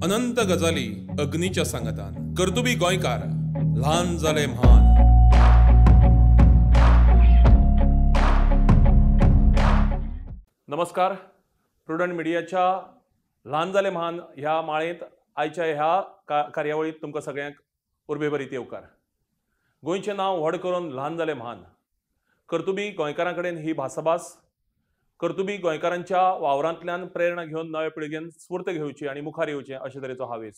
अनंत गजाली अग्नीच्या सांगातान. कर्तुबी गोंयकार, ल्हान जाले म्हान. नमस्कार. प्रुडंट मिडियाच्या ल्हान जाले म्हान ह्या माळेंत आयच्या ह्या कार्यावळींत तुमकां सगळ्यांक उर्बेभरीत येवकार. गोंयचें नांव व्हड करून ल्हान जाले म्हान. कर्तुबी गोंयकारां कडेन ही भासाभास कर्तुबी गोंयकारांच्या वावरांतल्यान प्रेरणा घेवन नवे पिळगेन स्फूर्त घेवची आनी मुखार येवचें अशे तरेचो हावेस.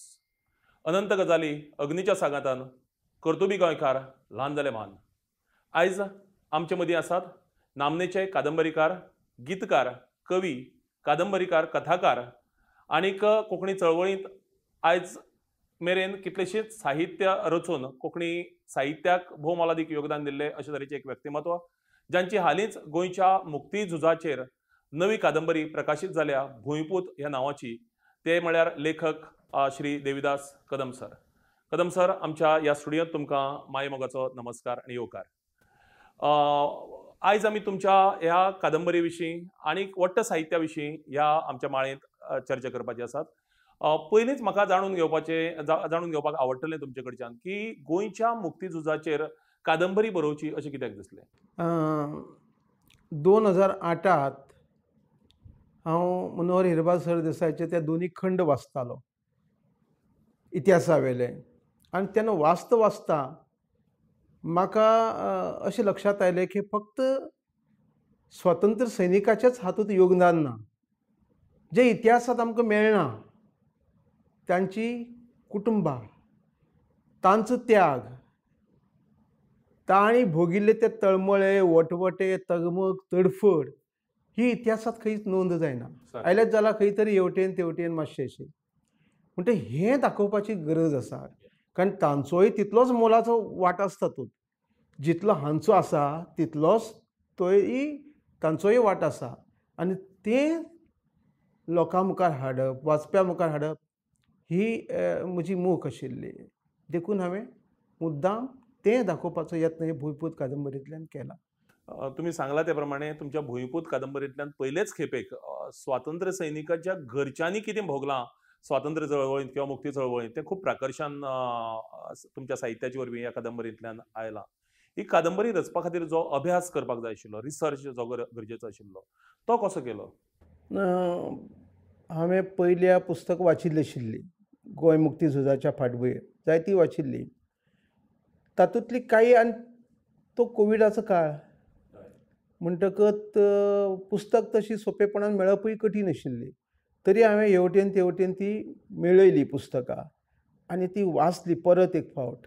अनंत गजाली अग्नीच्या सांगातान कर्तुबी गोंयकार, ल्हान जाले म्हान. आयज आमचे मदीं आसात नामनेचे कादंबरीकार, गीतकार, कवी, कादंबरीकार, कथाकार आनीक कोंकणी चळवळींत आयज मेरेन कितलेशेच साहित्य रचून कोंकणी साहित्याक भोव मोलादीक योगदान दिल्लें अशे तरेचें एक व्यक्तिमत्व, जांची हालींच गोंयच्या मुक्ती झुजाचेर नवी कादंबरी प्रकाशीत जाल्या भूंयपूत ह्या नांवाची, ते म्हळ्यार लेखक श्री देविदास कदम सर. कदम सर, आमच्या ह्या स्टुडियोंत तुमकां मायेमोगाचो नमस्कार आनी येवकार. आयज आमी तुमच्या ह्या कादंबरी विशीं आनी वट्ट साहित्या विशीं ह्या आमच्या माळेंत चर्चा करपाची आसात. पयलींच म्हाका जाणून घेवपाक आवडटलें तुमचे कडच्यान की गोंयच्या मुक्ती झुजाचेर कादंबरी बरोवची अशें कित्याक दिसलें? 2008 हांव मनोहर हिरबा सरदेसायाचे त्या दोनी खंड वाचतालो इतिहासा वेले, आनी तेन्ना वाचता वाचता म्हाका अशें लक्षांत आयलें की फक्त स्वतंत्र सैनिकाचेच हातूंत योगदान ना, जें इतिहासांत आमकां मेळना तांची कुटुंबां, तांचो त्याग, तांणी भोगिल्ले ते तळमळे, वटवटे, तगमग, तडफड ही इतिहासांत खंयच नोंद जायना. आयल्याच जाल्यार खंय तरी हेवटेन तेवटेन मातशें अशें. म्हणटकीर हें दाखोवपाची गरज आसा, कारण तांचोय तितलोच मोलाचो वांटो आसता तातूंत, जितलो हांचो आसा तितलोच तोय तांचोय वांटो आसा. आनी तें लोकां मुखार हाडप, वाचप्या मुखार हाडप ही म्हजी मोख आशिल्ली. देखून हांवें मुद्दाम तें दाखोवपाचो यत्न हे भूंयपूत कादंबरींतल्यान केला. तुमी सांगला ते प्रमाणे तुमच्या भूंयपूत कादंबरींतल्यान पयलेच खेपेक स्वातंत्र्य सैनिकाच्या घरच्यांनी कितें भोगलां स्वातंत्र्य चळवळींत किंवा मुक्ती चळवळींत तें खूब प्राकर्शान तुमच्या साहित्याचे वरवीं ह्या कादंबरींतल्यान आयलां. ही कादंबरी रचपा खातीर जो अभ्यास करपाक जाय आशिल्लो, रिसर्च जो गरजेचो आशिल्लो, तो कसो केलो? हांवें पयल्या पुस्तक वाचिल्ली आशिल्ली गोंय मुक्ती झुजाच्या फाटभुंयेर, जायती वाचिल्ली. तातूंतली कांय, आनी तो कोविडाचो काळ म्हणटकच पुस्तक तशी सोंपेपणान मेळपूय कठीण आशिल्ली. तरी हांवें हेवटेन तेवटेन ती मेळयली पुस्तकां आनी ती वाचली परत एक फावट,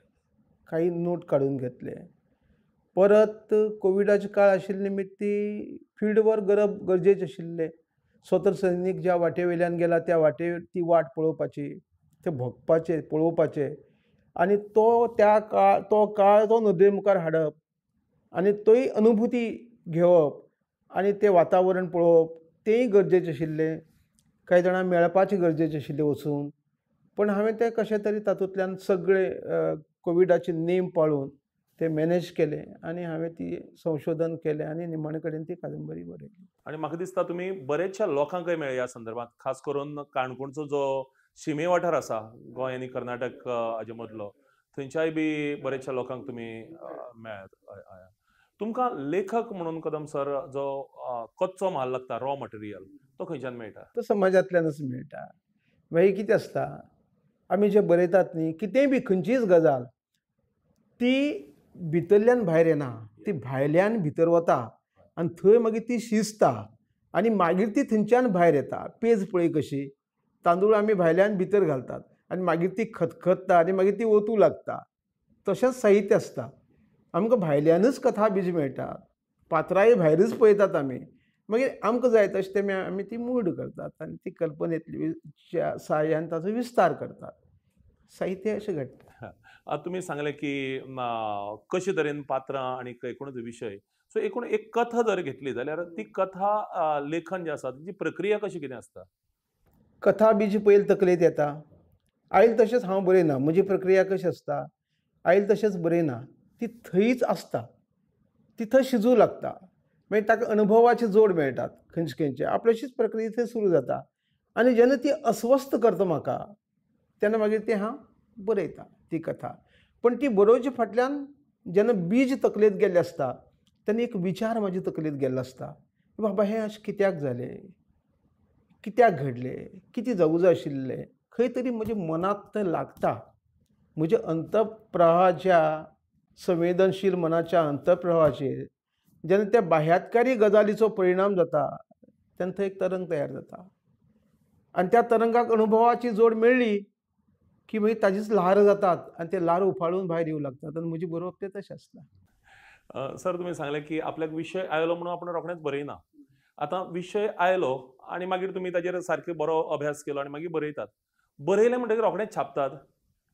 कांय नोट काडून घेतले. परत कोविडाचे काळ आशिल्ले निमित्त ती फिल्ड वर्क करप गरजेचें आशिल्लें. स्वतंत्र सैनीक ज्या वाटे वयल्यान गेला त्या वाटेर ती वाट पळोवपाची, ते भोगपाचें, पळोवपाचें, आनी तो त्या काळ, तो काळ तो नदरे मुखार हाडप आनी तोय अनुभूती घेवप आनी तें वातावरण पळोवप तेंय गरजेचें आशिल्लें. कांय जाणां मेळपाचें गरजेचें आशिल्लें वचून, पूण हांवें तें कशें तरी तातूंतल्यान सगळे कोविडाचे नेम पाळून ते मॅनेज केलें आनी हांवें ती संशोधन केलें आनी निमाणे कडेन ती कादंबरी बरयली. आनी म्हाका दिसता तुमी बरेचशा लोकांकय मेळ्ळे ह्या संदर्भात, खास करून काणकोणचो जो शिमे वाठार आसा गोंय आनी कर्नाटक हाजे मदलो, थंयच्याय बी बरेचशा लोकांक तुमी मेळ्ळ्यात. तुमकां लेखक म्हणून कदम सर जो कच्चो म्हाल लागता, रॉ मटेरियल, तो खंयच्यान मेळटा? तो समाजांतल्यानच मेळटा. मागीर कितें आसता, आमी जें बरयतात न्ही, कितेंय बी खंयचीच गजाल ती भितरल्यान भायर येना, ती भायल्यान भितर वता आनी थंय मागीर ती शिजता आनी मागीर ती थंयच्यान भायर येता. पेज पळय कशी, तांदूळ आमी भायल्यान भितर घालतात आनी मागीर ती खतखत्ता आनी मागीर ती ओतूं लागता. तशेंच साहित्य आसता, आमकां भायल्यानच कथा बीज मेळटा, पात्रांय भायरच पळयतात आमी, मागीर आमकां जाय तशें तें आमी ती मूड करतात आनी ती कल्पनेतल्या साहाय्यान ताचो विस्तार करतात. साहित्य अशें घडटा. तुमी सांगलें की कशे तरेन पात्रां आनी एकूणच विशय, सो एकूण एक कथा जर घेतली जाल्यार ती कथा लेखन जें आसा ताची प्रक्रिया कशी कितें आसता? कथा बीज पयलीं तकलेंत येता, आयल तशेंच हांव बरयना. म्हजी प्रक्रिया कशी आसता, आयल तशेंच बरयना, ती थंयच आसता, ती थंय शिजूं लागता. मागीर ताका अनुभवाचे जोड मेळटात खंयचे खंयचे, आपल्याशीच प्रक्रिया थंय सुरू जाता. आनी जेन्ना ती अस्वस्थ करता म्हाका, तेन्ना मागीर तें हांव बरयता ती कथा. पण ती बरोवचे फाटल्यान जेन्ना बीज तकलेंत गेल्लें आसता तेन्ना एक विचार म्हाजे तकलेंत गेल्लो आसता, बाबा हें अशें कित्याक जालें, कित्याक घडलें, कितें जावूं जाय आशिल्लें, खंय तरी म्हज्या मनांत तें लागता. म्हज्या अंतप्रवाहाच्या संवेदनशील मनाच्या अंतप्रवाहाचेर जेन्ना त्या बाह्यातकारी गजालीचो परिणाम जाता तेन्ना थंय एक तरंग तयार जाता आनी त्या तरंगाक अनुभवाची जोड मेळ्ळी की मागीर ताजीच ल्हारां जातात आनी ते ल्हार उफाळून भायर येवं लागतात आनी म्हजें बरोवप तें तशें आसता. सर, तुमी सांगलें की आपल्याक विशय आयलो म्हणून आपण रोखडेंच बरयना. आतां विशय आयलो आनी मागीर तुमी ताजेर सारको बरो अभ्यास केलो आनी मागीर बरयतात. बरयलें म्हणटकीर रोखडेंच छापतात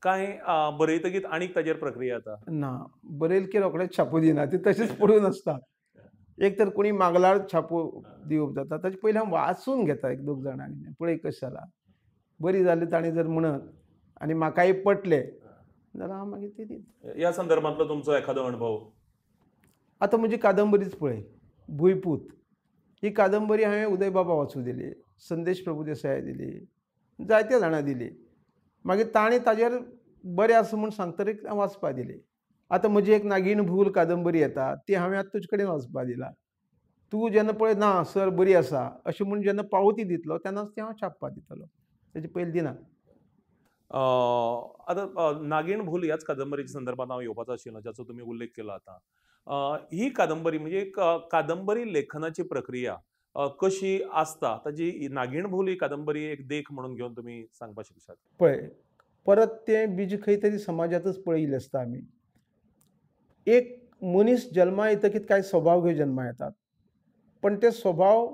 काय बरयतकीच आनीक ताजेर प्रक्रिया जाता? ना, बरयल की रोखडेंच छापू दिना, ती तशेंच पडून आसता. एक तर कोणी मागल्यार छापू दिवप जाता, ताचे पयलीं हांव वाचून घेता एक दोग जाणांनी, पळय कशें जालां, बरी जाली ताणें जर म्हणत आनी म्हाकाय पटलें जाल्यार हांव मागीर ती दिता. ह्या संदर्भांतलो तुमचो एखादो अणभव? आतां म्हजी कादंबरीच पळय, भुंयपूत ही कादंबरी हांवें उदय बाबा वाचूं दिली, संदेश प्रभुदेसाय दिली, जायत्या जाणां दिली. मागीर ताणें ताजेर बरें आसा म्हूण सांगतरीक वाचपा दिली. आतां म्हजी एक नागीण भूल कादंबरी येता ती हांवें आतां तुजे कडेन वाचपा दिला. तूं जेन्ना पळय ना सर बरी आसा अशें म्हूण जेन्ना पावती दितलो तेन्नाच ती हांव छापपा दितलो, तेजे पयलीं दिना. आतां नागीण भूल ह्याच कादंबरीच्या संदर्भात हांव येवपाचो आशिल्लो जाचो तुमी उल्लेख केला. आतां ही कादंबरी म्हणजे एक कादंबरी लेखनाची प्रक्रिया कशी आसता ताजी नागीण भूल ही कादंबरी एक देख म्हणून घेवन तुमी सांगपाक शकतात? पळय, परत तें बीज खंय तरी समाजांतच पळयिल्लें आसता आमी. एक मनीस जल्मा येतकीच कांय स्वभाव घेवन जल्मा येतात, पण ते स्वभाव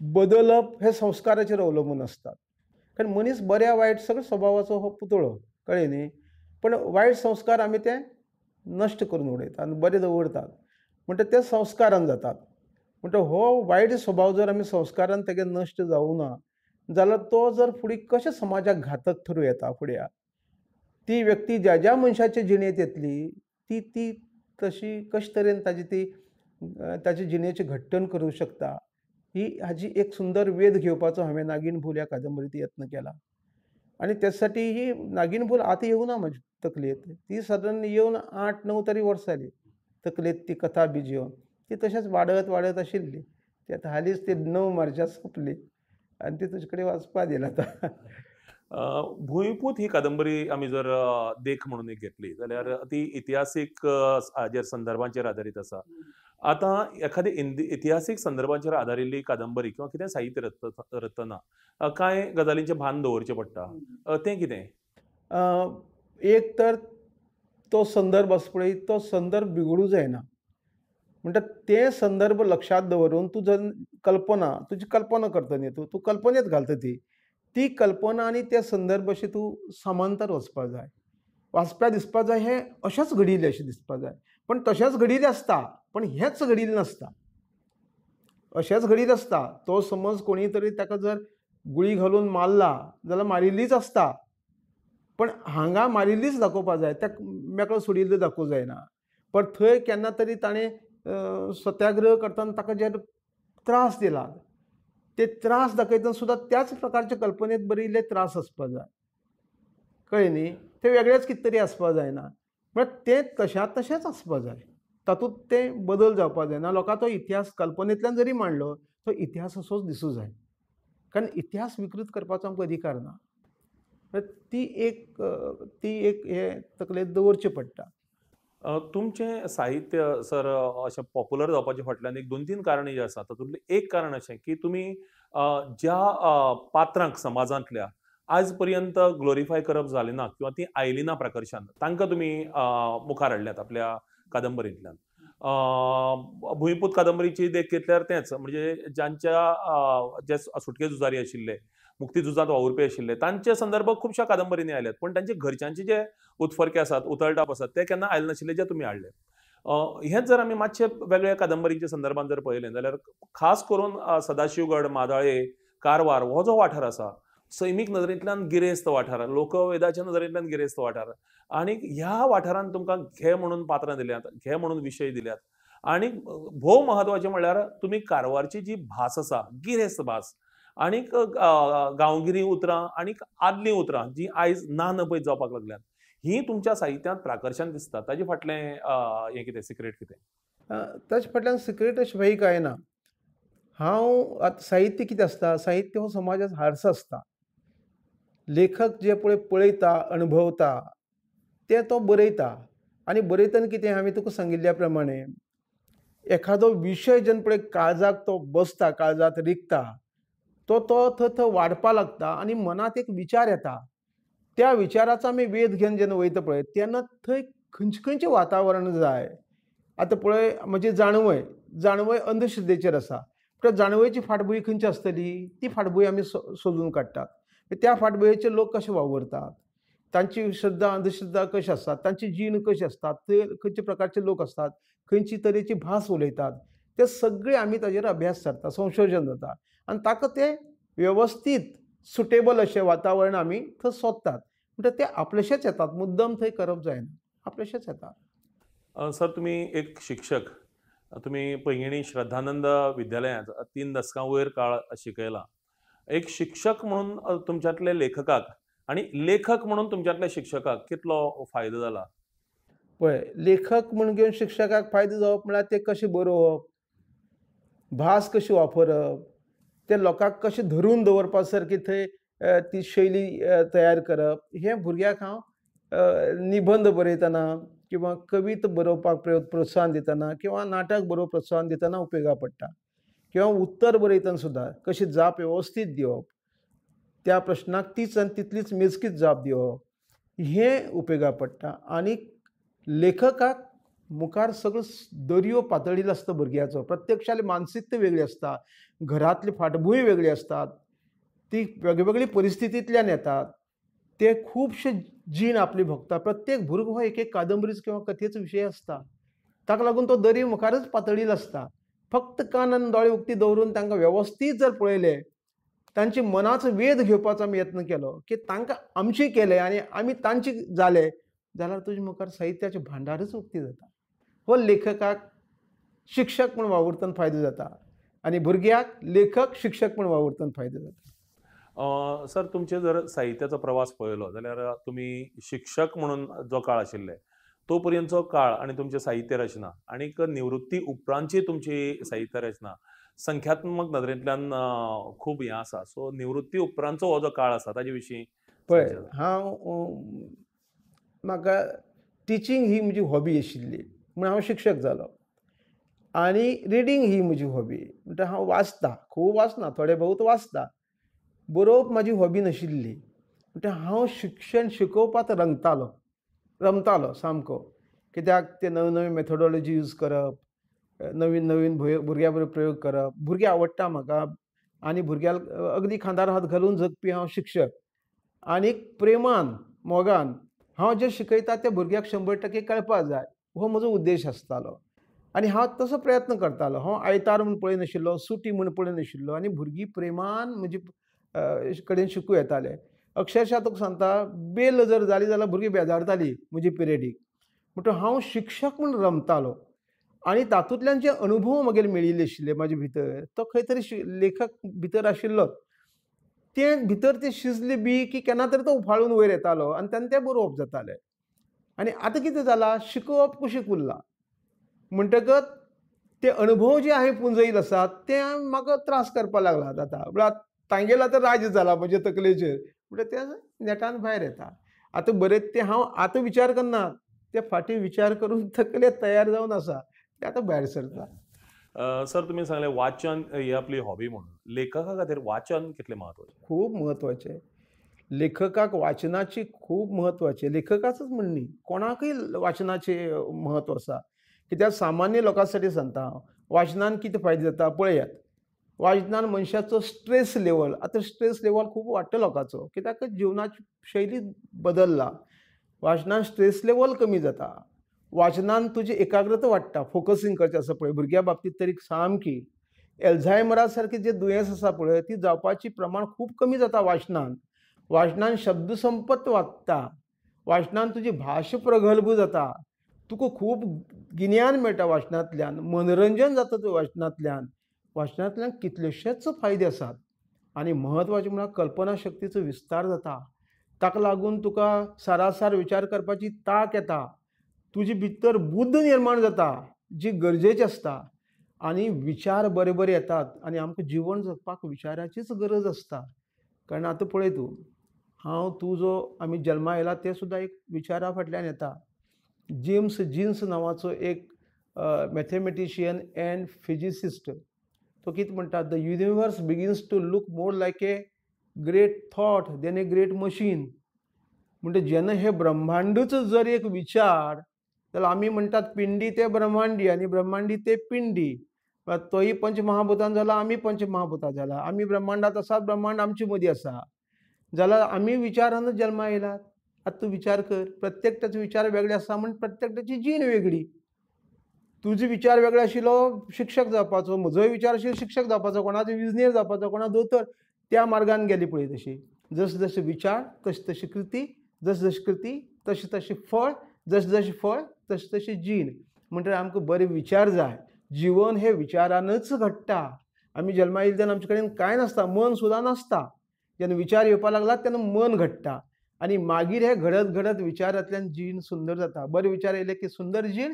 बदलप हे संस्काराचेर अवलंबून आसतात. कारण मनीस बऱ्या वायट सगळो स्वभावाचो हो पुतळो, कळ्ळें न्ही. पण वायट संस्कार आमी ते नश्ट करून उडयतात आनी बरे दवरतात, म्हणटा ते संस्कारान जातात. म्हणटा हो वायट स्वभाव जर आमी संस्कारान तेगे नश्ट जावूं ना जाल्यार तो जर फुडें कशें समाजाक घातक थारूं येता. फुडें ती व्यक्ती ज्या ज्या मनशाचे जिणेंत येतली ती ती तशी कशे तरेन ताजी ती ताजे जिणेचें घट्टण करूं शकता, ही हाजी एक सुंदर वेध घेवपाचो हांवें नागीण भूल ह्या कादंबरींत यत्न केला. आनी त्यासाठी ही नागीण भूल आतां येवना म्हजे तकलेंत, ती सादारण येवन 8-9 तरी वर्सां जालीं तकलेंत ती कथा बीज येवन ती तशेंच वाडत वाडत आशिल्ली. ती आतां हालींच ती 9 मार्चाक सोंपली आनी ती तुजे कडेन वाचपा दिला आतां. भुंयपूत ही कादंबरी आमी जर देख म्हणून एक घेतली जाल्यार ती इतिहासीक हाजेर संदर्भांचेर आदारीत आसा. आतां एखादी इतिहासीक संदर्भांचेर आदारिल्ली कादंबरी किंवा कितें साहित्य रचतना कांय गजालींचें भान दवरचें पडटा, तें कितें? एक तर तो संदर्भ आसा पळय तो संदर्भ बिगडूं जायना, म्हणटा ते संदर्भ लक्षांत दवरून तूं जर कल्पना तुजी कल्पना करता न्ही, तूं तूं कल्पनेत घालता ती ती कल्पना आनी ते संदर्भ अशें तूं समांतर वचपा जाय, वाचप्या दिसपा जाय हें अशेंच घडिल्लें अशें दिसपा जाय. पण तशेंच घडिल्लें आसता पण हेंच घडिल्लें नासता, अशेंच घडीत आसता. तो समज कोणी तरी ताका जर गुळी घालून मारला जाल्यार मारिल्लीच आसता, पण हांगा मारिल्लीच दाखोवपा जाय, त्या मेकळो सोडिल्लो दाखोवंक जायना. पण थंय केन्ना तरी ताणें सत्याग्रह करतना ताका जे त्रास दिला ते त्रास दाखयतना सुद्दां त्याच प्रकारचे कल्पनेत बरयिल्ले त्रास आसपा जाय, कळ्ळें न्ही. ते वेगळेच कितें तरी आसपा जायना, म्हळ्यार तें तश्या तशेंच आसपा जाय, तातूंत तें बदल जावपा जायना. लोकां तो इतिहास कल्पनेंतल्यान जरी मांडलो तो इतिहास असोच दिसूं जाय, कारण इतिहास विकृत करपाचो आमकां अधिकार ना. ती एक हें तकलेंत दवरचें पडटा. तुमचें साहित्य सर अशें पॉप्युलर जावपाचे फाटल्यान एक 2-3 कारणां जीं आसा तातूंतलें एक कारण अशें की तुमी ज्या पात्रांक समाजांतल्या आज पर्यंत ग्लोरिफाय करप जालें ना किंवा ती आयली ना प्रकर्शान, तांकां तुमी मुखार हाडल्यात आपल्या कादंबरींतल्यान. भुंयपूत कादंबरीची देख घेतल्यार तेंच, म्हणजे ज्यांच्या जे सुटके झुजारी आशिल्ले, मुक्ती झुजांत वावुरपी आशिल्ले तांचे संदर्भ खुबश्या कादंबरींनी आयल्यात, पण तांचे घरच्यांचे जे उत्फर्के आसात, उतळताप आसात ते केन्ना आयले नाशिल्ले जे तुमी हाडले. हेंच जर आमी मातशे वेगळ्या कादंबरींच्या संदर्भात जर पळयलें जाल्यार खास करून सदाशिवगड, मादाळे, कारवार हो जो वाठार आसा सैमीक नदरेंतल्यान गिरेस्त वाठार, लोकवेदाच्या नदरेंतल्यान गिरेस्त वाठार, आनी ह्या वाठारान तुमकां घे म्हणून पात्रां दिल्यात, घे म्हणून विशय दिल्यात. आनी भोव म्हत्वाचें म्हणल्यार तुमी कारवारची जी भास आसा, गिरेस्त भास, आनीक गांवगिरी उतरां आनीक आदलीं उतरां जीं आयज ना नपयत जावपाक लागल्यात ही तुमच्या साहित्यांत प्राकर्शान दिसता. ताजे फाटलें हें कितें सिक्रेट कितें? ताजे फाटल्यान सिक्रेट अशें भाई कांय ना. हांव आतां साहित्य कितें आसता, साहित्य हो समाजाचो हारसो आसता. लेखक जे पळय पळयता अणभवता तें तो बरयता आनी बरयतना कितें हांवें तुका सांगिल्ल्या प्रमाणे एखादो विशय जेन्ना पळय काळजाक तो बसता, काळजांत रिगता, तो तो थंय थंय वाडपाक लागता आनी मनांत एक विचार येता. त्या विचाराचो आमी वेध घेवन जेन्ना वयता पळय तेन्ना थंय खंयचें खंयचें वातावरण जाय. आतां पळय म्हजी जाणवय, जाणवय अंधश्रद्धेचेर आसा. त्या जाणवयची फाटभूंय खंयची आसतली ती फाटभूंय आमी सोदून काडटात. त्या फाटभुंयेचेर लोक कशे वावुरतात, तांची श्रद्धा अंधश्रद्धा कशी आसतात, तांची जीण कशी आसतात, ते खंयचे प्रकारचे लोक आसतात, खंयची तरेची भास उलयतात, ते सगळे आमी ताजेर अभ्यास जाता, संशोधन जाता आनी ताका ते वेवस्थीत सुटेबल अशें वातावरण आमी थंय सोदतात. म्हणटा ते आपलेशेच येतात, मुद्दम थंय करप जायना, आपलेशेच येतात. सर तुमी एक शिक्षक, तुमी पैंगिणी श्रद्धानंद विद्यालयांत 3 दसकां वयर काळ शिकयला. एक शिक्षक म्हणून तुमच्यांतले लेखकाक आनी लेखक म्हणून तुमच्यांतल्या शिक्षकाक कितलो फायदो जाला? पळय, लेखक म्हूण घेवन शिक्षकाक फायदो जावप म्हळ्यार ते कशें बरोवप, भास कशी वापरप, ते लोकांक कशें धरून दवरपा सारकी थंय ती शैली तयार करप, हें भुरग्याक हांव निबंद बरयतना किंवा कविता बरोवपाक प्रोत्साहन दितना किंवा नाटक बरोवपाक प्रोत्साहन दितना उपयोगा पडटा. किंवा उत्तर बरयतना सुद्दां कशी जाप वेवस्थीत दिवप, त्या प्रश्नाक तीच आनी तितलीच मेजकीच जाप दिवप, हें उपयोगा पडटा. आनी लेखकाक मुखार सगळो दर्यो पातळिल्लो आसता भुरग्याचो, प्रत्यक्षाली मानसिकता वेगळी आसता, घरांतली फाटभूंय वेगळी आसतात, ती वेगवेगळी परिस्थितींतल्यान येतात, ते खुबशे जीण आपली भोगता. प्रत्येक भुरगो हो एक एक कादंबरीच किंवा कथेचो विशय आसता, ताका लागून तो दर्यो मुखारच पातळिल्लो आसता. फक्त कान आनी दोळे उक्ती दवरून तांकां वेवस्थीत जर पळयलें, तांचे मनाचो वेध घेवपाचो आमी यत्न केलो की तांकां आमचें केलें आनी आमी तांचे जाले जाल्यार तुजे मुखार साहित्याचें भांडारच उक्ती जाता. हो लेखकाक शिक्षक म्हूण वावुरतना फायदो जाता आनी भुरग्याक लेखक शिक्षक म्हूण वावुरतना फायदो जाता. सर तुमचे जर साहित्याचो प्रवास पळयलो जाल्यार तुमी शिक्षक म्हणून जो काळ आशिल्ले तो पर्यंतचो काळ आनी तुमचे साहित्य रचना आनीक निवृत्ती उपरांतची तुमची साहित्य रचना संख्यात्मक नदरेंतल्यान खूब हें आसा. सो निवृत्ती उपरांतचो हो जो काळ आसा ताजे विशीं पळय, हांव म्हाका टिचींग ही म्हजी हॉबी आशिल्ली म्हूण हांव शिक्षक जालो आनी रिडींग ही म्हजी हॉबी, म्हणटा हांव वाचता, खूब वाचना, थोडे बहुत वाचता. बरोवप म्हाजी हॉबी नाशिल्ली, म्हणटा हांव शिक्षण शिकोवपाक रंगतालो, रमतालो सामको. कित्याक ते नवी नवी मेथोडोलॉजी यूज करप, नवीन नवीन भुरग्यां बरोबर प्रयोग करप, भुरगीं आवडटा म्हाका आनी भुरग्यांक अगदी खांदार हात घालून जगपी हांव शिक्षक. आनी प्रेमान मोगान हांव जें शिकयता तें भुरग्याक 100% कळपा जाय हो म्हजो उद्देश आसतालो आनी हांव तसो प्रयत्न करतालो. हांव आयतार म्हूण पळयनाशिल्लो, सुटी म्हूण पळयनाशिल्लो आनी भुरगीं प्रेमान म्हजे कडेन शिकूं येताले. अक्षरशा तुका सांगता, बेल जर जाली जाल्यार भुरगीं बेजारताली म्हजी पिरियडीक. म्हणटकच हांव शिक्षक म्हूण रमतालो आनी तातूंतल्यान जे अनुभव म्हगेले मेळिल्ले आशिल्ले म्हाजे भितर, तो खंय तरी लेखक भितर आशिल्लोच, ते भितर ते शिजले बी की केन्ना तरी तो उफाळून वयर येतालो आनी तेन्ना तें बरोवप जातालें. आनी आतां कितें जालां, शिकोवप कुशीक उरलां, म्हणटकच ते अनुभव जे हांवें पुंजयले आसात ते म्हाका त्रास करपाक लागलात आतां. म्हळ्यार तांगेलो आतां राज्य जाला म्हजे तकलेचेर, म्हणटा ते नेटान भायर येता. आतां बरें तें हांव आतां विचार करना, ते फाटीं विचार करून तकले तयार जावन आसा, ते आतां भायर सरता. सर तुमी सांगलें वाचन ही आपली हॉबी म्हणून, लेखका खातीर वाचन कितलें म्हत्वाचें? खूब म्हत्वाचें. लेखकाक वाचनाची खूब म्हत्वाचें, लेखकाचोच म्हण न्ही, कोणाकूय वाचनाचें म्हत्व आसा. कित्याक सामान्य लोकां साठी सांगता हांव, वाचनान कितें फायदो जाता पळयात. वाचनान मनशाचो स्ट्रेस लेवल, आतां स्ट्रेस लेवल खूब वाडटा लोकांचो, कित्याक जिवनाची शैली बदल्ला. वाचनान स्ट्रेस लेवल कमी जाता, वाचनान तुजी एकाग्रता वाडटा, फोकसींग करचें आसा पळय भुरग्यां बाबतींत तरी सामकी. एल्झायमरा सारकें जें दुयेंस आसा पळय ती जावपाची प्रमाण खूब कमी जाता वाचनान. वाचनान शब्दसंपत वाडटा, वाचनान तुजी भाशा प्रगल्भ जाता, तुका खूब गिन्यान मेळटा वाचनांतल्यान, मनोरंजन जाता तुज्या वाचनांतल्यान. वाचनांतल्यान कितलेशेच फायदे आसात. आनी म्हत्वाचें म्हळ्यार कल्पना शक्तीचो विस्तार जाता. ताका लागून तुका सारासार विचार करपाची तांक येता, तुजी भितर बुद्द निर्माण जाता जी गरजेची आसता आनी विचार बरे बरे येतात. आनी आमकां जिवन जगपाक विचाराचीच गरज आसता. कारण आतां पळय तूं, हांव तूं जो आमी जल्मा आयला तें सुद्दां एक विचारा फाटल्यान येता. जेम्स जिन्स नांवाचो एक मॅथेमेटिशियन एंड फिजिसिस्ट तो कितें म्हणटा, the universe begins to look more like a great thought than a great machine. म्हणटा जेन्ना हे ब्रह्मांडूच जर एक विचार जाल्यार आमी म्हणटात पिंडी ते ब्रह्मांडी आनी ब्रह्मांडी ते पिंडी, तोय पंचमहाभूतान जाला, आमी पंचमहाभूतां जाला, आमी ब्रह्मांडांत आसात, ब्रह्मांड आमचे मदीं आसा, जाल्यार आमी विचारानच जल्मा येयलात. आतां तूं विचार कर, प्रत्येकट्याचो विचार वेगळे आसा म्हण प्रत्येकट्याची जीण वेगळी. तुजो विचार वेगळो आशिल्लो शिक्षक जावपाचो, म्हजोय विचार आशिल्लो शिक्षक जावपाचो, कोणाचो इंजिनियर जावपाचो, कोणा दोतोर, त्या मार्गान गेली पळय तशी. जशें जशें विचार तशी तशी कृती, जशें जशें कृती तशें तशें फळ, जशें जशें फळ तशें तशें जीण. म्हणटकीर आमकां बरे विचार जाय. जिवन हे विचारानच घडटा. आमी जल्मा येयले तेन्ना आमचे कडेन कांय नासता, मन सुद्दां नासता. जेन्ना विचार येवपाक लागला तेन्ना मन घडटा आनी मागीर हे घडत घडत विचारांतल्यान जीण सुंदर जाता. बरे विचार येयले की सुंदर जीण,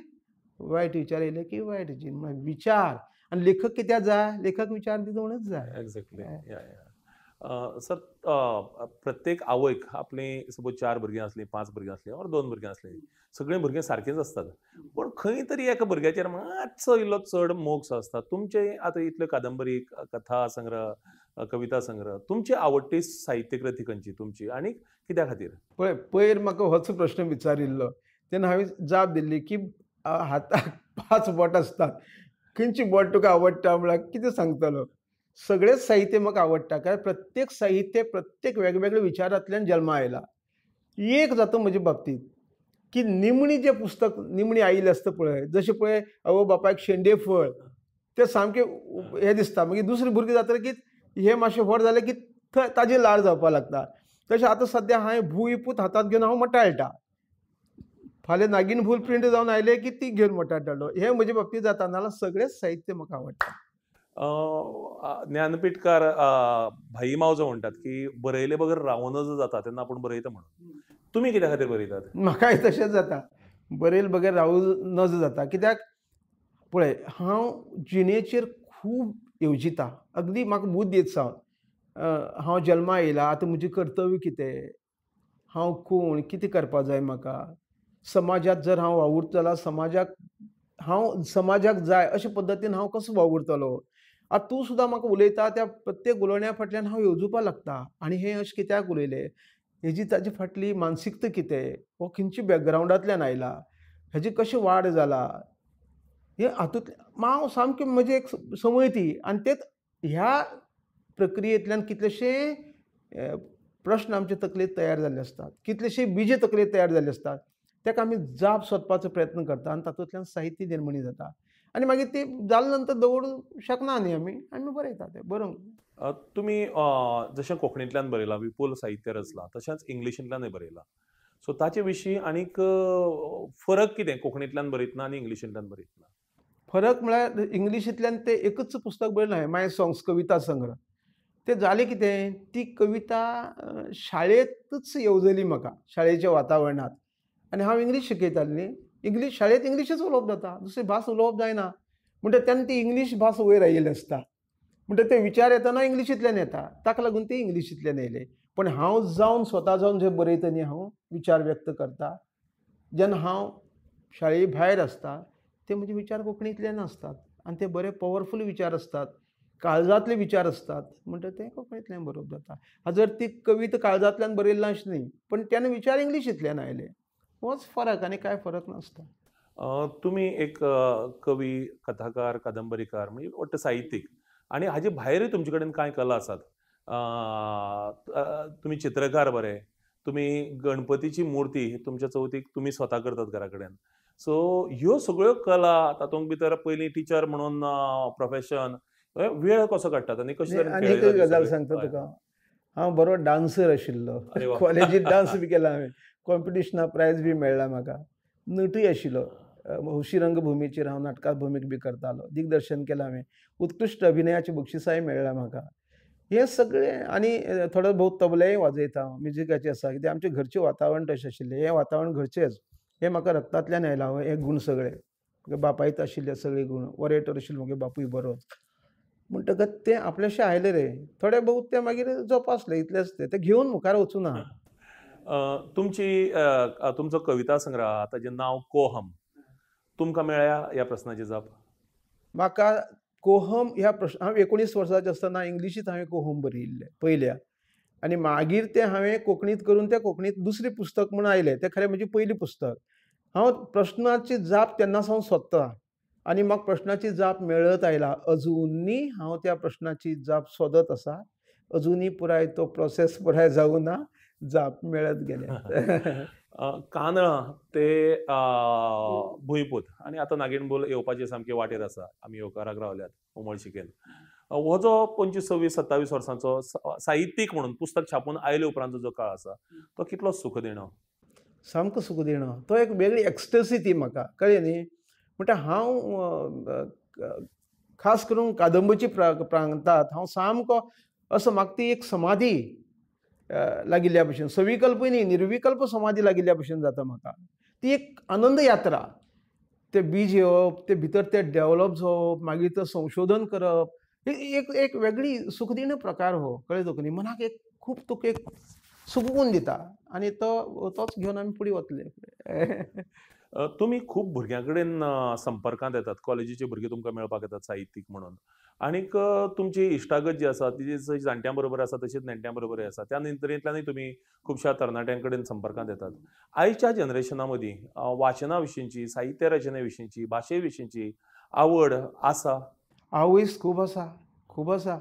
वायट विचार येयले की वायट जीण. म्हळ्यार विचार. आनी लेखक कित्याक जाय? लेखक विचार दिता म्हणूच जाय. एक्झॅक्टली. सर, प्रत्येक आवयक आपली सपोज 4 भुरगीं आसलीं, 5 भुरगीं आसलीं ऑर 2 भुरगीं आसलीं, सगळीं भुरगीं सारकींच आसतात, पूण खंय तरी एका भुरग्याचेर मातसो इल्लो चड मोग सो आसता. तुमचे आतां इतल्यो कादंबरी, कथा संग्रह, कविता संग्रह, तुमची आवडटी साहित्यकृती खंयची तुमची आनी कित्या खातीर? पळय, पयर म्हाका होच प्रश्न विचारिल्लो तेन्ना हांवें जाप दिल्ली की हाताक 5 बोट आसतात, खंयची बोट तुका आवडटा म्हळ्यार कितें सांगतलो? सगळेंच साहित्य म्हाका आवडटा, कारण प्रत्येक साहित्य प्रत्येक वेगवेगळ्या विचारांतल्यान जल्मा आयला. एक जाता म्हजे बाबतींत की निमणी जें पुस्तक निमणी आयिल्लें आसता पळय, जशें पळय आवय बापायक शेंडे फळ, तें सामकें हें दिसता. मागीर दुसरें भुरगें जातकीर हें मातशें व्हड जालें की थंय ताजें लाड जावपाक लागता. तशें आतां सद्या हांवें भूंय पूत हातांत घेवन हांव मटाळटा, फाल्यां नागीन भूल प्रिंट जावन आयलें की ती घेवन मटाळटालो. हें म्हजे बाबतींत जाता, नाजाल्यार सगळेंच साहित्य म्हाका आवडटा. ज्ञानपीठकार भाई मावजो म्हणटात की बरयले बगर रावनच जाता तेन्ना आपूण बरयता म्हणून, तुमी कित्या खातीर बरयतात? म्हाकाय तशेंच जाता, बरयले बगर रावूं नज जाता. कित्याक पळय, हांव जिणेचेर खूब येवजिता, अगदी म्हाका बुद्द येत सावन. हांव जल्मा येयला, आतां म्हजें कर्तव्य कितें, हांव कोण, कितें करपा जाय म्हाका, समाजांत जर हांव वावुरता जाल्यार समाजाक हांव समाजाक जाय अशे पद्दतीन हांव कसो वावुरतलो. आतां तूं सुद्दां म्हाका उलयता त्या प्रत्येक उलोवण्या फाटल्यान हांव येवजुपाक लागता आनी हें अशें कित्याक उलयलें, हेजी ताजे फाटली मानसिकता कितें, हो खंयच्या बॅकग्रावंडांतल्यान आयला, हेजी कशी वाड जाला, हें हातूंतल्यान हांव सामकें म्हजी एक संवय ती. आनी तेच ह्या प्रक्रियेंतल्यान कितलेशे प्रश्न आमचे तकलेंत तयार जाल्ले आसतात, कितलेशे बीज तकलेंत तयार जाल्ले आसतात, ताका आमी जाप सोदपाचो प्रयत्न करता आनी तातूंतल्यान साहित्य निर्मणी जाता. आनी मागीर ती जाले नंतर दवरूंक शकना न्ही आमी, आमी बरयता तें बरोवंक. तुमी जशें कोंकणींतल्यान बरयलां, विपूल साहित्य रचलां, तशेंच इंग्लिशींतल्यानूय बरयलां, सो ताचे विशीं आनीक फरक कितें कोंकणींतल्यान बरयतना आनी इंग्लिशींतल्यान बरयतना? फरक म्हळ्यार इंग्लिशींतल्यान तें एकूच पुस्तक बरयलां हांवें, माय सॉंग्स कविता संग्रह. तें जालें कितें, ती कविता शाळेंतच येवजली म्हाका, शाळेच्या वातावरणांत. आनी हांव इंग्लीश शिकयतालें न्ही, इंग्लीश शाळेंत इंग्लिशूच उलोवप जाता, दुसरी भास उलोवप जायना. म्हणटा तेन्ना ती इंग्लीश भास वयर आयिल्ली आसता, म्हणटा ते विचार येतना इंग्लिशींतल्यान येता, ताका लागून ते इंग्लिशींतल्यान येयले. पण हांव जावन स्वता जावन जे बरयता न्ही, हांव विचार व्यक्त करता, जेन्ना हांव शाळे भायर आसता ते म्हजे विचार कोंकणींतल्यान आसतात आनी ते बरे पॉवरफूल विचार आसतात, काळजांतले विचार आसतात, म्हणटा ते कोंकणींतल्यान बरोवप जाता. जर ती कविता काळजांतल्यान बरयल्ली अशें न्ही, पण तेन्ना विचार इंग्लिशींतल्यान आयले, होच फरक, आनी कांय फरक नासता. तुमी एक कवी, कथाकार, कादंबरीकार, म्हणजे वट्ट साहित्यीक, आनी हाजे भायरूय तुमचे कडेन कांय कला आसात. तुमी चित्रकार बरे, तुमी गणपतीची मुर्ती तुमच्या चवथीक तुमी स्वता करतात घरा कडेन. सो ह्यो सगळ्यो कला, तातूंत भितर पयलीं टिचर म्हणून प्रोफेशन, वेळ कसो काडटात आनी कशें तरेन? आनी एक गजाल सांगता तुका, हांव बरो डान्सर आशिल्लो, कॉलेजीत डान्स बी केला हांवें, कॉम्पिटिशना प्रायज बी मेळ्ळा म्हाका. नटूय आशिल्लो, हौशी रंगभुमीचेर हांव नाटकां भुमीक बी करतालो, दिग्दर्शन केलां हांवें, उत्कृश्ट अभिनयाचें बक्षिसांय मेळ्ळां म्हाका. हें सगळें. आनी थोडो भोव तबलेंय वाजयता हांव, म्युजिकाचें आसा, कित्याक आमचें घरचें वातावरण तशें आशिल्लें. हें वातावरण घरचेंच, हें म्हाका रक्तांतल्यान आयलां हे गूण सगळे. म्हगे बापायत आशिल्ले सगळे गूण, ओरेटर आशिल्लो म्हगे बापूय बरो, म्हणटकच तें आपल्याशें आयलें रे. थोडे बहुत तें मागीर जोपासलें, इतलेंच तें, तें घेवन मुखार वचूना. तुमची तुमचो कविता संग्रह ताजें नांव कोहम, तुमकां मेळ्ळ्या ह्या प्रस्नाची जाप? म्हाका कोहम ह्या प्रश्न, हांव 19 वर्सांचें आसतना इंग्लिशींत हांवें कोहम बरयिल्लें पयल्या, आनी मागीर तें हांवें कोंकणींत करून तें कोंकणींत दुसरें पुस्तक म्हूण आयलें, तें खरें म्हजें पयलें पुस्तक. हांव प्रश्नाची जाप तेन्ना सावन सोदतां आनी म्हाका प्रश्नाची जाप मेळत आयला. अजुनूय हांव त्या प्रश्नाची जाप सोदत आसा, अजुनूय पुराय तो प्रोसेस पुराय जावूं ना, जाप मेळत गेल्या. कांदळां ते भुंयपूत आनी आतां नागिणबूल येवपाचे सामके वाटेर आसा, आमी येवकाराक रावल्यात उमळशिकेन. हो जो 25, 26, 27 वर्सांचो साहित्यीक म्हणून पुस्तक छापून आयले उपरांतचो जो काळ आसा तो कितलो सुख दिणो? सामको सुख दिणो. तो एक वेगळी एक्स्टसी ती म्हाका, कळ्ळें न्ही. म्हणटा हांव खास करून कादंबरीची प्रांतात हांव सामको असो म्हाका ती एक समाधी लागिल्ल्या भशेन, सविकल्प न्ही निर्विकल्प समाधी लागिल्ल्या भशेन जाता म्हाका. ती एक आनंद यात्रा, तें बीज येवप, ते भितर तें डेवलप जावप, मागीर तें संशोधन करप, एक एक वेगळी सुखदिणो प्रकार हो, कळ्ळें तुका न्ही. मनाक एक खूब तुका एक सुकून दिता आनी तो तोच घेवन आमी फुडें वतले. तुमी खूब भुरग्यां कडेन संपर्कांत येतात, कॉलेजीचे भुरगे तुमकां मेळपाक येतात साहित्यीक म्हणून, आनीक तुमची इश्टागत जी आसा ती जी जाणट्यां बरोबर आसा तशीच नेणट्यां बरोबरूय आसा, त्या नदरेंतल्यानूय तुमी खुबश्या तरणाट्यां कडेन संपर्कांत येतात. आयच्या जनरेशना मदीं वाचना विशींची, साहित्य रचने विशींची, भाशे विशींची आवड आसा? आवयस खूब आसा, खूब आसा.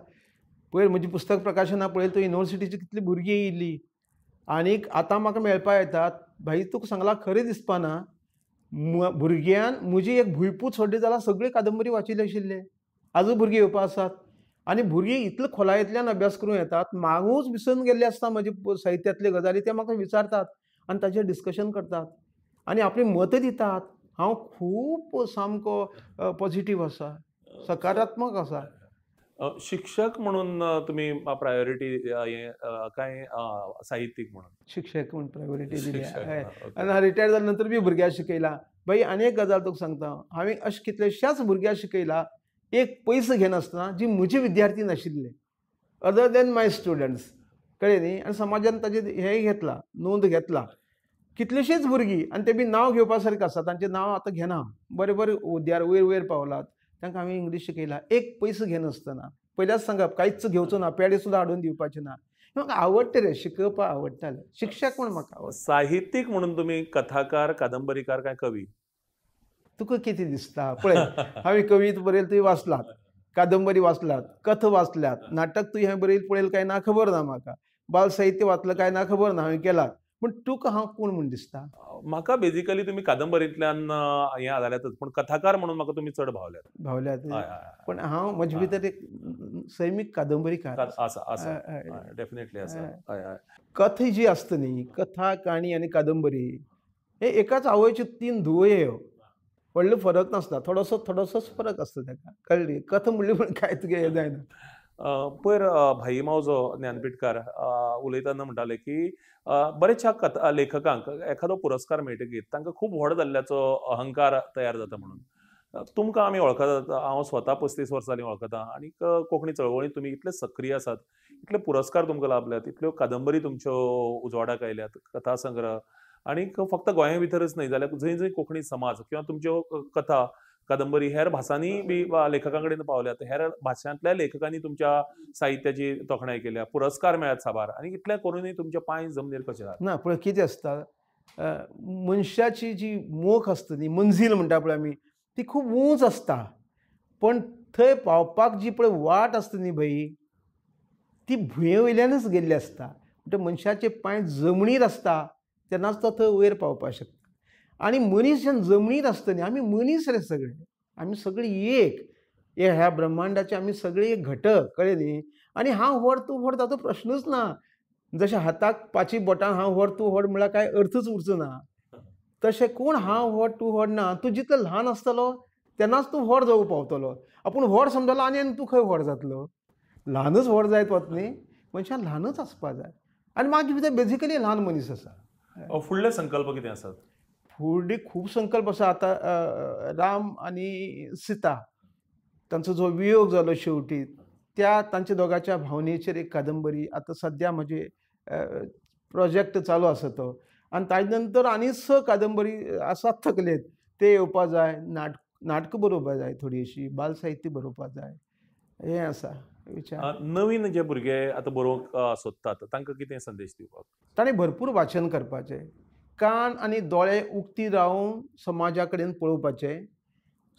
पयर म्हजी पुस्तक प्रकाशनां पळयलें तो युनिवर्सिटीची कितली भुरगीं येयल्ली आनीक आतां म्हाका मेळपा येतात. भाई तुका सांगलां खरें दिसपाना, भुरग्यान म्हजी एक भुंयपूत सोडली जाल्यार सगळी कादंबरी वाचिल्ली आशिल्ले. आजून भुरगीं येवपा आसात आनी भुरगीं इतले खोलायेंतल्यान अभ्यास करूं येतात, मागूच विसरून गेल्ले आसता म्हजे साहित्यांतल्यो गजाली, ते म्हाका विचारतात आनी ताचेर डिस्कशन करतात आनी आपली मतां दितात. हांव खूब सामको पॉझिटीव आसा, सकारात्मक आसा. शिक्षक म्हणून तुमी प्रायोरिटी हें काय साहित्यीक म्हणून? शिक्षक म्हणून प्रायोरिटी दिली. आनी रिटायर जाल्या नंतर बी भुरग्यांक शिकयला. बाई आनी एक गजाल तुका सांगता, हांवें अशें कितलेश्याच भुरग्यांक शिकयला एक पयसो घेनासतना, जी म्हजी विद्यार्थी नाशिल्ले, अदर दॅन माय स्टुडंट्स, कळ्ळें न्ही. आनी समाजान ताजें हें घेतलां, नोंद घेतला. कितलेशींच भुरगीं आनी ते बी नांव घेवपा सारकें आसा, तांचें नांव आतां घेना, बरें बरें हुद्द्यार वयर वयर पावलात, तांकां हांवें इंग्लीश शिकयला एक पयसो घेनासतना. पयल्याच सांगप कांयच घेवचो ना, पेडे सुद्दां हाडून दिवपाचें ना. म्हाका आवडटा रे शिकोवपाक, आवडटालें. शिक्षक म्हूण म्हाका आवडटा. साहित्यीक म्हणून तुमी कथाकार, कादंबरीकार काय कवी? तुका कितें दिसता? पळय हांवें कविता बरयली तुवें वाचलात, कादंबरी वाचलात, कथा वाचल्यात, नाटक तुवें हांवें बरयलें पळयलें काय ना खबर ना म्हाका, बाल साहित्य वाचलें काय ना खबर ना हांवें केलां, पूण तुका हांव कोण म्हूण दिसता? म्हाका बेजिकली तुमी कादंबरींतल्यान हें जाल्यातच, पूण कथाकार म्हणून म्हाका तुमी चड भावल्यात. भावल्यात, पण हांव म्हजे भितर एक सैमीक कादंबरीकार आसा, आसा, डेफिनेटली आसा. कथा जी आसता न्ही, कथा, काणी आनी कादंबरी हे एकाच आवयच्यो तीन धुवो ह्यो, व्हडलो फरक नासता, थोडोसो थोडोसोच फरक आसता ताका, कळ्ळें. कथा म्हणली म्हण कांय तुगे हें जायना. पयर भाई मावजो ज्ञानपीठकार उलयतना म्हणटाले की बरेचशा कथा लेखकांक एखादो पुरस्कार मेळटकीर तांकां खूब व्हड जाल्ल्याचो अहंकार तयार जाता म्हणून. तुमकां आमी वळखतात, हांव स्वता 35 वर्सां जालीं वळखता, आनी कोंकणी चळवळींत तुमी इतले सक्रीय आसात, इतले पुरस्कार तुमकां लाभल्यात, इतल्यो कादंबरी तुमच्यो उजवाडाक आयल्यात, कथा संग्रह, आनी फक्त गोंया भितरच न्हय जाल्यार जंय जंय कोंकणी समाज किंवा तुमच्यो कथा कादंबरी हेर भासांनी बी लेखकां कडेन पावल्यात, हेर भाशांतल्या लेखकांनी तुमच्या साहित्याची तोखणाय केल्या, पुरस्कार मेळ्यात साबार, आनी इतलें करूनय तुमचे पांय जमनीर कशे आसात? ना पळय कितें आसता, मनशाची जी मोख आसता न्ही, मंझील म्हणटा पळय आमी, ती खूब उंच आसता, पण थंय पावपाक जी पळय वाट आसता न्ही भाई, ती भुंये वयल्यानच गेल्ली आसता. म्हणटा मनशाचे पांय जमनीर आसता तेन्नाच तो थंय वयर पावपाक शकता. आनी मनीस जेन्ना जमनीर आसता न्ही, आमी मनीस रे सगळे, आमी सगळे एक, ह्या ब्रह्मांडाचे आमी सगळे एक घटक, कळ्ळें न्ही. आनी हांव व्हड तूं व्हड ताचो प्रश्नूच ना. जशें हाताक पांचय बोटां हांव व्हड तूं व्हड म्हळ्यार कांय अर्थूच उरचो ना, तशें कोण हांव व्हड तूं व्हड ना. तूं जितलो ल्हान आसतलो तेन्नाच तूं व्हड जावंक पावतलो. आपूण व्हड समजलो आनी तूं खंय व्हड जातलो? ल्हानच व्हड जायत वत न्ही, मनशान ल्हानच आसपा जाय. आनी मागीर भितर बेजिकली ल्हान मनीस आसा. फुडले संकल्प कितें आसात? फुडले खूब संकल्प आसा. आतां राम आनी सीता तांचो जो वियोग जालो शेवटी, त्या तांच्या दोगांच्या भावनेचेर एक कादंबरी आतां सद्या म्हजे प्रोजेक्ट चालू आसा तो. आनी ताजे नंतर आनी 6 कादंबरी आसात थकलेत, ते येवपा जाय. नाटकां बरोवपा जाय, थोडी अशी बाल साहित्य बरोवपा जाय, हें आसा विचार. नवीन जे भुरगे आतां बरोवंक सोदतात तांकां कितें संदेश दिवपाक? ताणें भरपूर वाचन करपाचें, कान आनी दोळे उक्ती रावन समाजा कडेन पळोवपाचें,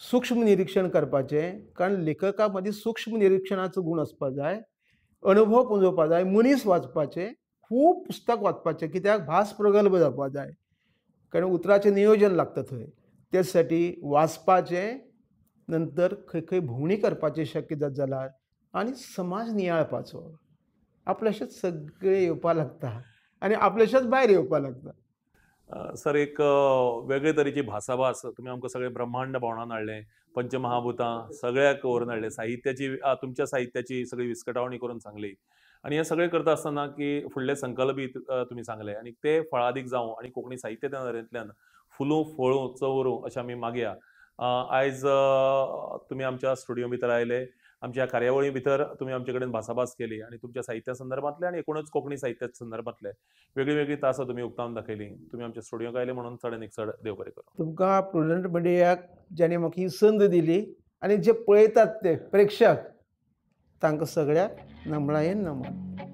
सूक्ष्म निरीक्षण करपाचें. कारण लेखका मदीं सूक्ष्म निरीक्षणाचो गूण आसपा जाय, अणभव पुंजोवपा जाय, मनीस वाचपाचें, खूब पुस्तक वाचपाचें, कित्याक भास प्रगल्भ जावपा जाय, कारण उतराचें नियोजन लागता थंय. त्यासाठी वाचपाचें, नंतर खंय खंय भोंवणी करपाचें शक्य जात जाल्यार, आनी समाज नियाळपाचो. आपल्याशेंच सगळें येवपा लागता आनी आपल्याशेंच भायर येवपा लागता. सर, एक वेगळे तरेची भासाभास तुमी आमकां सगळें ब्रह्मांड भोंवडावन हाडलें, पंचमहाभूतां सगळ्याक व्हरून हाडलें, साहित्याची तुमच्या साहित्याची सगळी विस्कटावणी करून सांगली. आनी हें सगळें करता आसतना की फुडले संकल्प बी तुमी सांगले आनी ते फळादीक जावं आनी कोंकणी साहित्य त्या नदरेंतल्यान फुलूं फळूं चवरूं अशें आमी मागया. आयज तुमी आमच्या स्टुडियो भितर आयले, आमच्या कार्यावळी भितर तुमी आमचे कडेन भासाभास केली आनी तुमच्या साहित्या संदर्भांतले आनी एकूणच कोंकणी साहित्या संदर्भांतले वेगळी वेगळी तासां तुमी उक्तावन दाखयली. तुमी आमच्या स्टुडियोक आयले म्हणून चड आनी चड देव बरें करूं. तुमकां प्रुडंट मिडियाक ज्याणे म्हाका ही संद दिली आनी जे पळयतात ते प्रेक्षक तांकां सगळ्याक नमळायेन नमन.